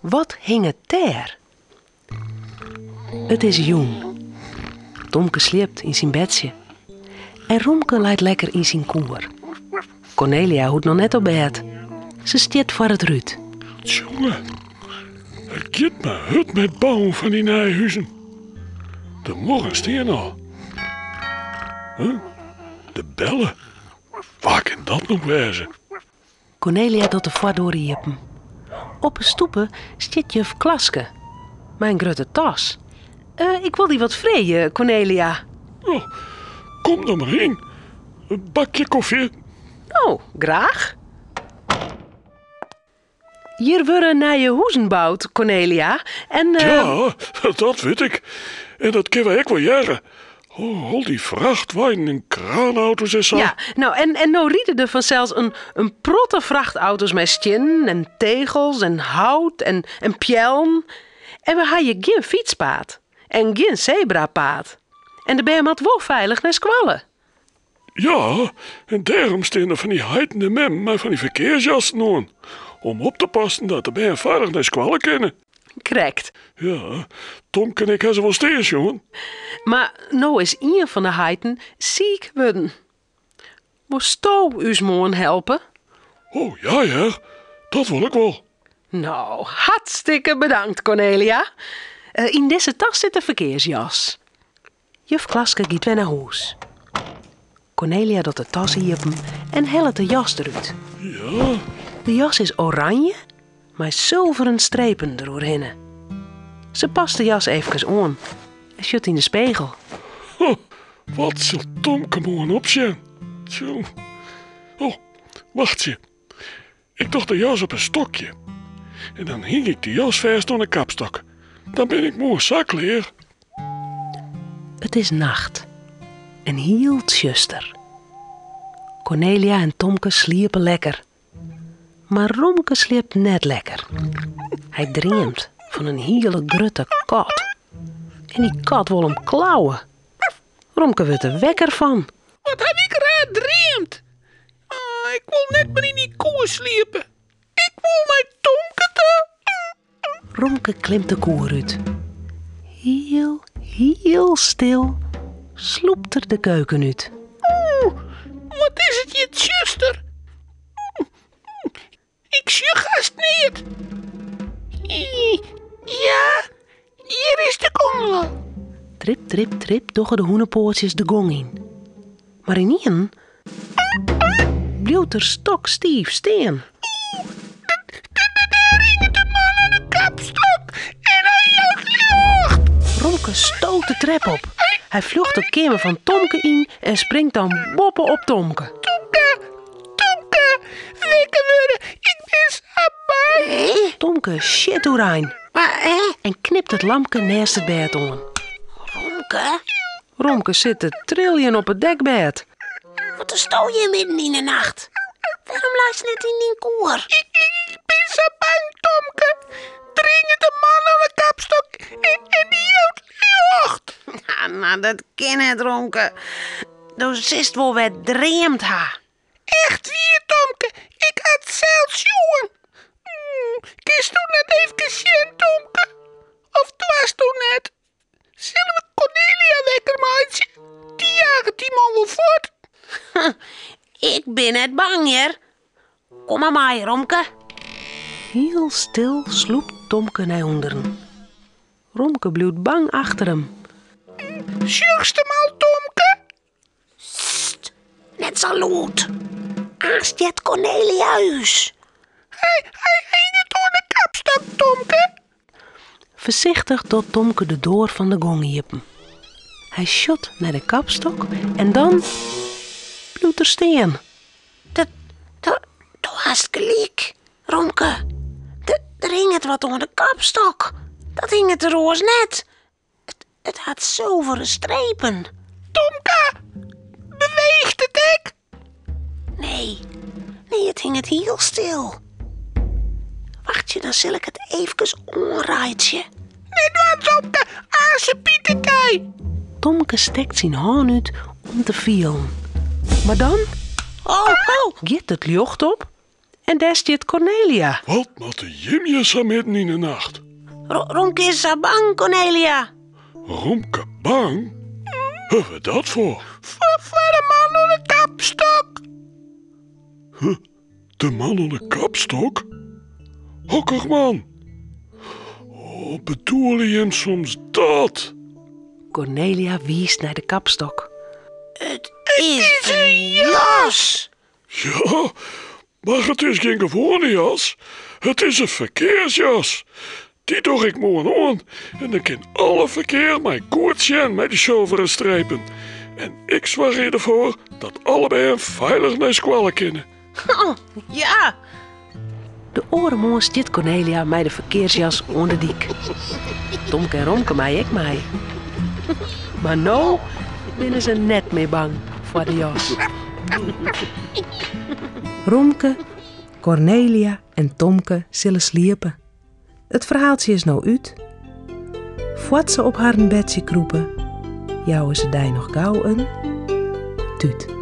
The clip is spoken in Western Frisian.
Wat hinget dêr? It is jûn. Tomke sliept yn syn bedsje. En Romke leit lekker yn syn koer. Kornelia hoecht noch net op bêd. Se stiet foar it rút. Tsjonge, it giet mar hurd mei it bouwen fan dy nije huzen. De muorren stean al. Huh? De belle? Wa kin dat no wêze? Kornelia docht de foardoar iepen. Op 'e stoepe stiet juf Klaske mei in grutte tas. Eh, ik wol dy wat freegje, Kornelia. Oh, kom dan mar yn. In bakje kofje. Oh, graach. Hjir wurde nije huzen boud, Kornelia. En, eh, Ja, dat wit ik. En dat kinne wy ek wol hearre. Oh, al dy frachtweinen en kraanauto's en sa. Ja, no, en, en no ride der fansels in, in protte frachtauto's mei stiennen en tegels en hout en, en peallen. En we ha hjir gjin fytspaad en gjin sebrapaad. En de bern moat wol feilich nei skoalle. Ja, en dêrom stean der fan dy heiten en memmen mei fan dy ferkearsjassen oan. Om op te passen dat de bern feilich nei skoalle kinne. Krekt. Ja, Tomke en ik ha se wol stean sjoen. Mar no is ien fan de heiten siik wurden. Wolsto ús moarn helpe? Oh ja hear, dat wol ik wol. No, hartstikke bedankt Kornelia. Yn dizze tas sit de ferkearsjas. Juf Klaske giet wer nei hûs. Kornelia docht de tas iepen en hellet de jas derút. Ja. De jas is oranje mei sulveren strepen deroerhinne. Se past de jas eefkes oan en sjocht yn de spegel. Ho, wat sil Tomke moarn opsjen? Tsjong. Oh, wachtsje. Ik doch de jas op in stokje. En dan hing ik de jas fêst oan de kapstok. Dan bin ik moarn sa klear. It is nacht en hiel tsjuster. Kornelia en Tomke sliepe lekker. Mar Romke sliept net lekker. Hy dreamt fan in hiele grutte kat. En dy kat wol him klauwe. Romke wurdt der wekker fan. Wat haw ik raar dreamd? Ah, ik wol net mear yn dy koer sliepe. Ik wol nei Tomke ta. Romke klimt de koer út. Hiel, hiel stil slûpt er de keuken út. Oeh, wat is it hjir tsjuster. Ik sjoch hast neat. Ja, hjir is de gong al. Trip, trip, trip dogge de hûnepoatsjes de gong yn. Mar ynienen bliuwt er stokstiif stean. Dêr hinget in man oan de kapstok en hy jout ljocht. Romke stoot de trep op. Hy fljocht de keamer fan Tomke yn en springt dan boppe op Tomke. Tomke, Tomke, wekker wurde, ik bin sa bang. Tomke sjit oerein en knipt it lampke neist it bêd oan. Romke? Romke sit te triljen op it dekbêd. Wat dochsto hjir midden yn 'e nacht? Wêrom leist net yn dyn koer? Ik bin sa bang, Tomke. Der hinget in man oan de kapstok en, en dy jout ljocht. Nou, dat kin net, Romke. Do silst wol wer dreamd ha. Echt wier, Tomke. Ik ha it sels sjoen. Kinsto net eefkes sjen, Tomke? Of doarsto net? Sille we Kornelia wekker meitsje? Dy jaget dy man wol fuort. Ik bin net bang, hear. Kom mar mei, Romke. Hiel stil slûpt Tomke nei ûnderen. Romke bliuwt bang achter him. Sjochst him al, Tomke? Sst, net sa lûd. Aanst heart Kornelia ús. Hy, hy hinget oan de kapstok, Tomke. Foarsichtich docht Tomke de doar fan de gong iepen. Hy sjocht nei de kapstok en dan bliuwt er stean. Dat, do, do hast gelyk, Romke. Der, der hinget wat oan de kapstok. Dat hinget der oars net. It, it hat sulveren strepen. Tomke, beweecht it ek? Nee, nee, it hinget hiel stil. Wachtsje, dan sil ik it eefkes oanreitsje. Net dwaan, Tomke, aanst byt it dy. Tomke stekt syn hân út om te fielen. Mar dan Oh, oh, giet it ljocht op. En dêr stiet Kornelia. Wat moatte jim hjir sa midden yn 'e nacht? Romke is sa bang, Kornelia. Romke bang? Wêr dat foar? Foar de man oan de kapstok. Huh, de man oan de kapstok? Hokker man? Oh, bedoele jim soms dat? Kornelia wiist nei de kapstok. It is in jas! Ja, mar it is gjin gewoane jas. It is in ferkearsjas. Dy doch ik moarn oan en dan kin alle ferkear my goed sjen mei dy sulveren strepen. En ik soargje derfoar dat alle bern feilich nei skoalle kinne. Oh, ja! De oare moarn stiet Kornelia mei de ferkearsjas oan de dyk. Tomke en Romke meie ek mei. Mar no binne se net mear bang foar de jas. Romke, Kornelia en Tomke sille sliepe. It ferhaaltsje is no út. Foar't se op harren bedsje krûpe, jouwe se dy noch gau in tút.